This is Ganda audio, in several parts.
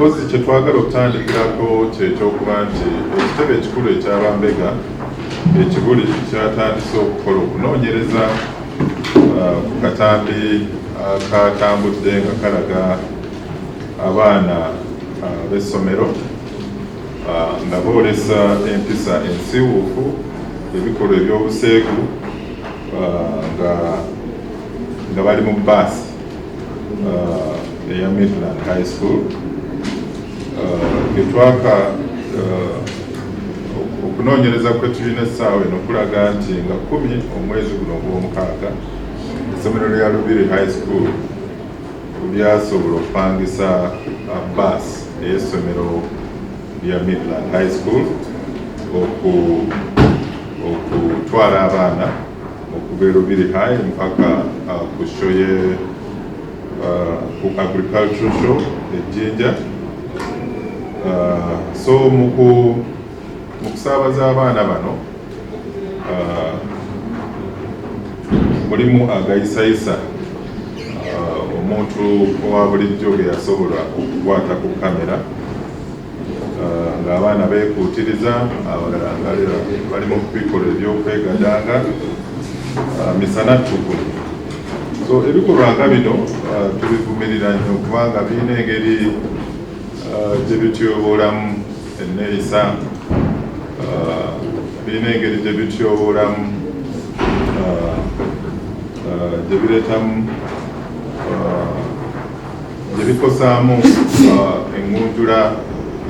Mpozi kye twagala okutandikirako kyekyokuba nti ekitebe ekikulu ekyabambega ekibuli kyatandise okukola okunoonyereza ku katambi akatambudde nga kalaga abaana b'essomero nga boolesa empisa ensiiwuufu, ebikolwa eby'obuseegu nga bali mu bbaasi eya Midland High School. Getwaka okunoonyereza kwe tulina essaawa eno kulaga nti nga 10 omwezi guno ogw'omukaaga, essomero lya Lubiri High School lyasobola okupangisa baasi ey'essomero lya Midland High School okutwala abaana okuva e Lubiri High mpaka ku show ye ku agricultural show ejjinja. So mu kusaabaza abaana bano mulimu agayisayisa omuntu owa bulijjo ge yasobola okukwata ku kamera ng'abaana beekuutiriza, abalala nga bali mu bikolwa ebyokwegadanga misana ttuku. So ebikolwa nga bino tubivumirira nnyo kubanga birina engeri gye bityoboolamu enneeyisa, birina engeri gye bityoboolamu, gye bireetamu, gye bikosaamu eŋŋunjula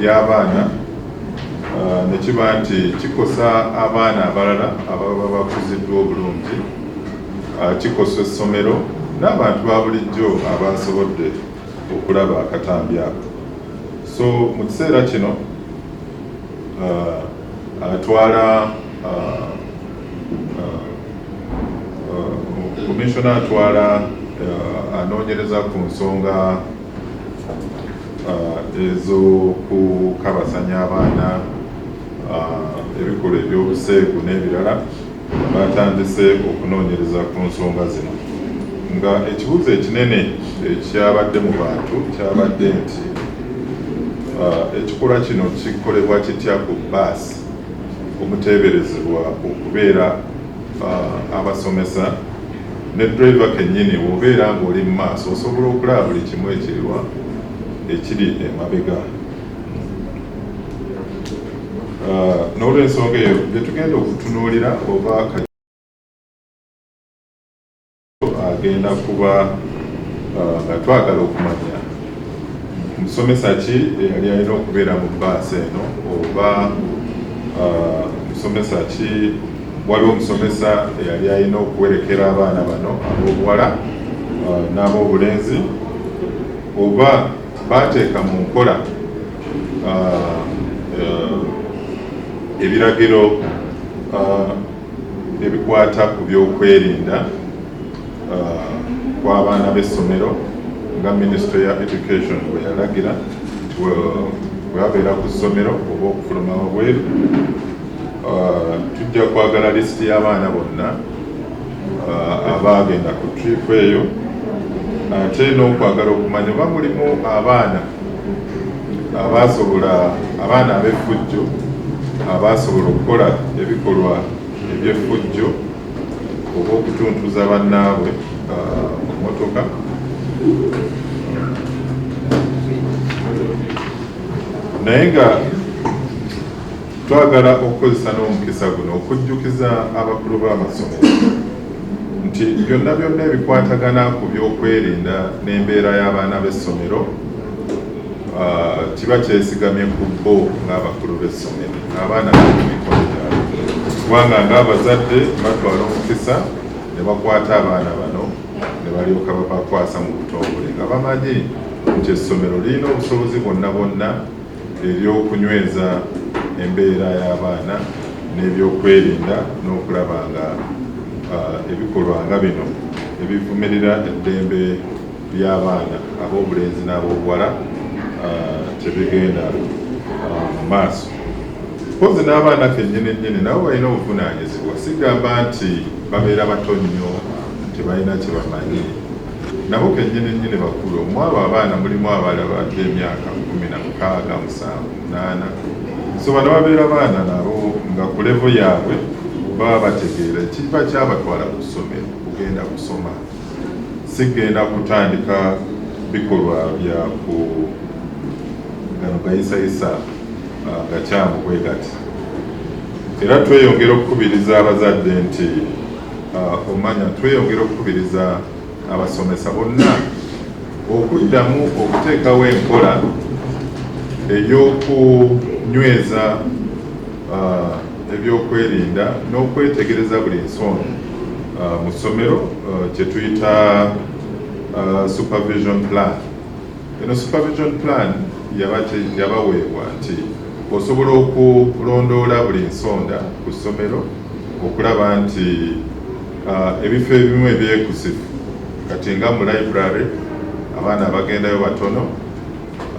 y'abaana, ne kiba nti kikosa abaana abalala ababa bakuziddwa obulungi, kikosa essomero n'abantu ba bulijjo abasobodde okulaba akatambi ako. So mu kiseera kino atwala commissioner atwala anoonyereza ku nsonga ez'okukabasanya abaana, ebikolwa ebyobuseegu n'ebirala, batandise okunoonyereza ku nsonga zino, nga ekibuuzo ekinene ekyabadde mu bantu kyabadde nti ekikolwa kino kikolebwa kitya ku baasi omuteeberezebwa okubeera abasomesa ne driver kennyini? Bw'obeera ng'oli mu maaso, osobola okulaba buli kimu ekiriwa ekiri emabega. N'olwensonga eyo bye tugenda okutunuulira, oba agenda kuba nga twagala okumanya musomesa ki eyali alina okubeera mu bbaasi eno, oba musomesa ki, waliwo omusomesa eyali alina okuwerekera abaana bano ab'obuwala n'ab'obulenzi, oba baateeka mu nkola ebiragiro ebikwata ku byokwerinda kw'abaana b'essomero nga Minisitule ya Education bwe yalagira nti bwe babeera ku ssomero oba okufuluma wabweru. Tujja kwagala lisiti y'abaana bonna abaagenda ku trip eyo, ate n'okwagala okumanya oba mulimu abaana abasobola, abaana ab'effujjo abasobola okukola ebikolwa eby'effujjo oba okutuntuza bannaabwe mu mmotoka. Naye nga twagala okukozesa n'omukisa guno okujjukiza abakulu b'amasomero nti byonna byonna ebikwatagana ku byokwerinda n'embeera y'abaana b'essomero kiba kyesigamye ku bo ng'abakulu b'essomero. Abaana bali mu mikono gyabwe, kubanga ng'abazadde batwala omukisa ne bakwata abaana bano ne balyoka babakwasa mu butongole, nga bamanyi nti essomero lirina obusobozi bwonna bwonna ery'okunyweza embeera y'abaana n'ebyokwerinda n'okulaba nga ebikolwa nga bino ebivumirira eddembe ly'abaana ab'obulenzi n'ab'obuwala tebigenda mu maaso. Mpozi n'abaana kennyini nnyini nabo balina obuvunaanyizibwa. Sigamba nti babeera bato nnyo, tebalina kye bamanyi. Nabo kennyini nnyini bakulu. Mu abo abaana mulimu abalala badde emyaka 16, 7, 8. So bano babeera baana nabo nga ku level yaabwe baba bategeera ekiba kyabatwala ku ssomero, kugenda kusoma, sigenda kutandika bikolwa bya ku gano gayisayisa gakyamu bwe gati. Era tweyongera okukubiriza abazadde nti omanya tweyongera okukubiriza abasomesa bonna okuddamu okuteekawo enkola ey'okunyweza ebyokwerinda n'okwetegereza buli nsonda mu ssomero, kye tuyita supervision plan. Eno supervision plan yabaweebwa nti osobola okulondoola buli nsonda ku ssomero okulaba nti ebifo ebimu ebyekusifu, kati nga mu library, abaana abagendayo batono,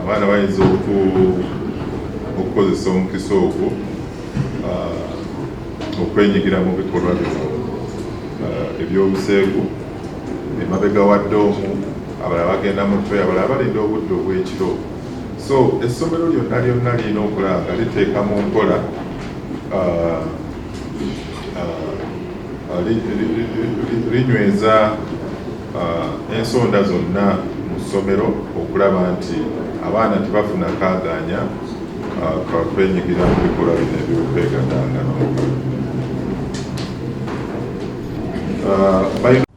abaana bayinza okukozesa omukisa ogwo okwenyigira mu bikolwa bino ebyobuseegu. Emabega wa dorm, abalala bagenda mu toilet, abalala balinda obudde obw'ekiro. So essomero lyonna lyonna lirina okulaba nga liteeka mu nkola linyweza ensonda zonna mu ssomero okulaba nti abaana tebafuna kaaganya kakwenyigira mu bikolwa bino ebyokwegadanga. Balina